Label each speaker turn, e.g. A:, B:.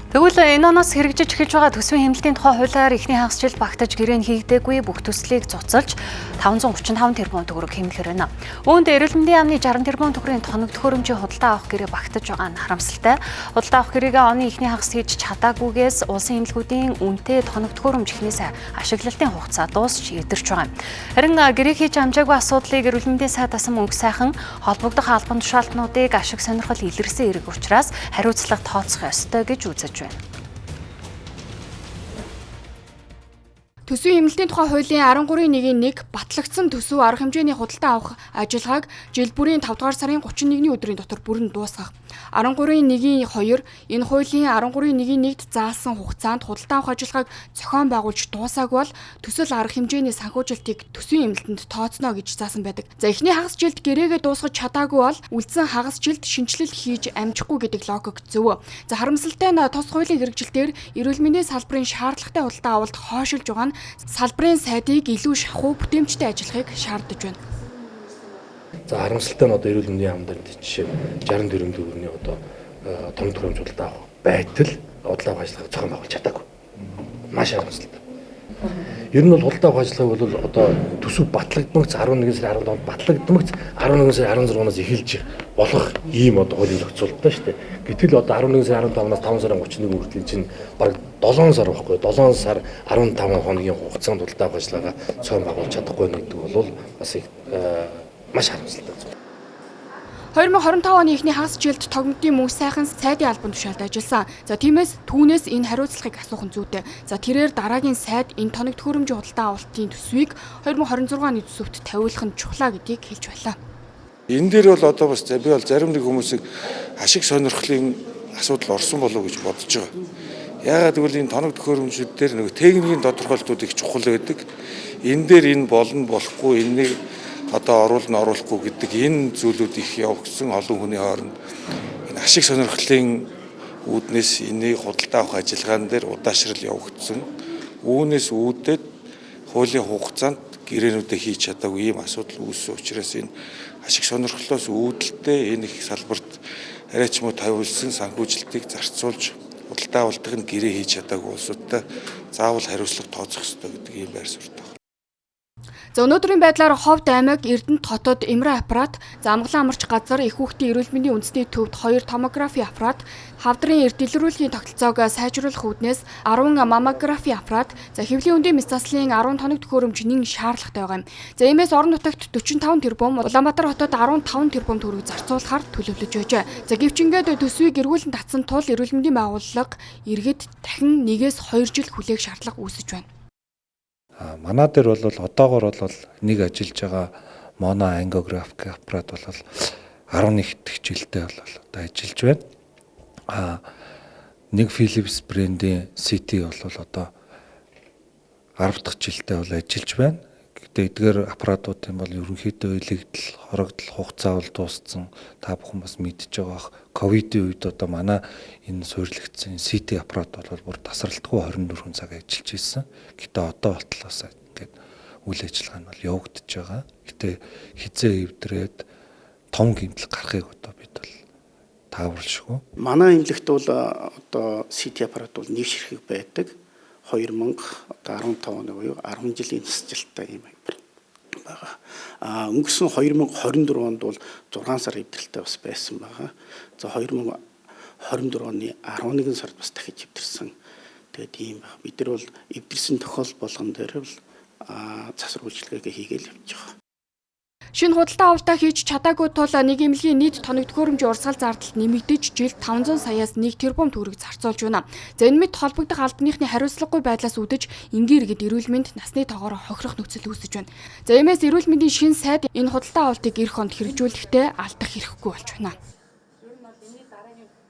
A: Тэгвэл энэ оноос хэрэгжиж эхэлж байгаа төсвийн хэмнэлтийн тухай хуулиар эхний хагас жил багтаж гэрээ нь хийгдээгүй бүх төслийг цуцалж 535 тэрбум төгрөг хэмнэхээр байна. Үүнд эрүүл мэндийн яамны 60 тэрбум төгрөгийн тоног төхөөрөмжийн худалдаа авах гэрээ багтаж байгаа нь харамсалтай. Худалдаа авах гэрээгээ оны эхний хагас хийж чадаагүйгээс улсын эмнэлгүүдийн үнэтэй тоног төхөөрөмж эхнээс ашиглалтын хугацаа дуусч эвдэрч байгаа юм. Харин гэрээ хийж амжаагүй асуудлыг эрүүл мэндийн сайд асан мөнгө сайхан холбогдох албан тушаалтнуудыг ашиг сонирхол илэрсэн эрэг учраас хариуцлага тооцох ёстой гэж үзэж байна.
B: Төсвийн хэмнэлтийн тухай хуулийн 13-ийн 1-ийн 1 батлагдсан төсөв арга хэмжээний худалдан авах ажиллагааг жил бүрийн 5 дугаар сарын 31-ний өдрийн дотор бүрэн дуусгах. 13-ийн 1-ийн 2 энэ хуулийн 13-ийн 1-ийн 1-д заасан хугацаанд худалдан авах ажиллагааг зохион байгуулж дуусаагүй бол төсөл арга хэмжээний санхүүжилтийг төсвийн хэмнэлтэнд тооцно гэж заасан байдаг. За эхний хагас жилд гэрээгээ дуусгаж чадаагүй бол үлдсэн хагас жилд шинэчлэл хийж амжихгүй гэдэг логик зөв. За харамсалтай нь тус хуулийн хэрэгжилтээр эрүүл мэндийн салбарын шаардлагатай худалдан авалт хойшилж байгаа нь салбарын сайдыг илүү шахуу бүтээмжтэй ажиллахыг шаардаж байна.
C: За харамсалтай нь одоо эрүүл мэндийн яам дээр жишээ 64 төгрөгийн одоо том төхөөрөмж худалдаа авах байтал худалдаа авах ажиллагааг зохион байгуулж чадаагүй. Маш харамсалтай. Ер нь бол худалдаа авах ажиллагааг бол одоо төсөв батлагдмагц 11 сарын 15-нд батлагдмагц 11 сарын 16-наас эхэлж болох ийм одоо хуулийн зохицуулттай шүү дээ. Гэтэл одоо 11 сарын 15-наас 5 сарын 31 хүртэл чинь бараг 7 сар байхгүй 7 сар 15 хоногийн хугацаанд худалдаа авах ажиллагаа зохион байгуулж чадахгүй гэдэг бол бас их маш харамсалтай зүйл.
B: 2025 оны эхний хагас жилд тогмодын мөнх сайхан сайдын албан тушаалд ажилласан. За тиймээс түүнээс энэ хариуцлагыг асуух нь зүйтэй. За тэрээр дараагийн сайд энэ тоног төхөөрөмжийн худалдан авалтын төсвийг 2026 оны төсөвт тавиулах нь чухлаа гэдгийг хэлж байлаа.
D: Энэ дээр бол одоо бас би бол зарим нэг хүмүүсийг ашиг сонирхлын асуудал орсон болов уу гэж бодож байгаа. Яагаад гэвэл энэ тоног төхөөрөмжүүд дээр нөгөө техникийн тодорхойлолтууд их чухал байдаг. Энэ дээр энэ болно болохгүй энэнийг одоо оруулна оруулахгүй гэдэг энэ зүйлүүд их явагдсан олон хүний хооронд энэ ашиг сонирхлын үүднээс энийг худалдаа авах ажиллагаан дээр удаашрал явагдсан. Үүнээс үүдээд хуулийн хугацаанд гэрээнүүдээ хийж чадаагүй ийм асуудал үүссэн учраас энэ ашиг сонирхлоос үүдэлтэй энэ их салбарт арай ч муу тавиулсан санхүүжилтийг зарцуулж худалдаа авалтыг нь гэрээ хийж чадаагүй улсуудтай заавал хариуцлага тооцох ёстой гэдэг ийм байр суурьтай.
B: За өнөөдрийн байдлаар Ховд аймаг, Эрдэнэт хотод МР аппарат, за амгалан амарч газар, их хүүхдийн эрүүл мэндийн үндэсний төвд 2 томографи аппарат, хавдрын эрт дэлгэрүүлгийн тогтолцоог сайжруулах үүднээс 10 маммографи аппарат, за хэвлийн өндийн мэс заслын 10 тоног төхөөрөмж нэн шаардлагатай байгаа юм. За иймээс орон нутагт 45 тэрбум, Улаанбаатар хотод 15 тэрбум төгрөг зарцуулахар төлөвлөж байжээ. За гэвч ингээд төсвийг эргүүлэн татсан тул эрүүл мэндийн байгууллага иргэд дахин 1-2 жил хүлээх шаардлага үүсэж байна.
E: Манай дээр бол одоогор бол нэг ажиллаж байгаа моно ангиографик аппарат бол 11 дэх жилдээ бол одоо ажиллаж байна. Нэг Philips брендийн CT бол одоо 10 дахь жилдээ бол ажиллаж байна. Гэтэ эдгээр аппаратуудын бол ерөнхийдөө илэгдэл, хорогдол хугацаа бол дууссан. Та бүхэн бас мэдж байгаа бах. Ковидын үед одоо манай энэ суурилагдсан CT аппарат бол бүр тасралтгүй 24 цаг ажиллаж ирсэн. Гэтэ одоо болтол бас ингээд үйл ажиллагаа нь бол явагдаж байгаа. Гэтэ хизээ эвдрээд том гэмтэл гарахыг одоо бид бол тааварлашгүй.
F: Манай эмнэлэгт бол одоо CT аппарат бол нэг ширхэг байдаг. 2015 оны буюу 10 жилийн насжилттай ийм аппарат байгаа. Өнгөрсөн 2024 онд бол 6 сар эвдрэлтэй бас байсан байгаа. За 2024 оны 11 сард бас дахиж эвдэрсэн. Тэгээд ийм байна. Бид нар бол эвдэрсэн тохиол болгон дээр бол засвар үйлчилгээгээ хийгээл явж байгаа.
B: Шинэ худалдаа авалтаа хийж чадаагүй тул нэг эмнэлгийн нийт тоног төхөөрөмжийн урсгал зардалд нэмэгдэж жилд 500 саяас 1 тэрбум төгрөг зарцуулж байна. За энэ мэт холбогдох албаныхны хариуцлагагүй байдлаас үүдэж энгийн иргэд эрүүл мэнд насны тоогоор хохирох нөхцөл үүсэж байна. За иймээс эрүүл мэндийн шинэ сайд энэ худалдаа авалтыг эх онд хэрэгжүүлэхдээ алдах хэрэггүй болж байна.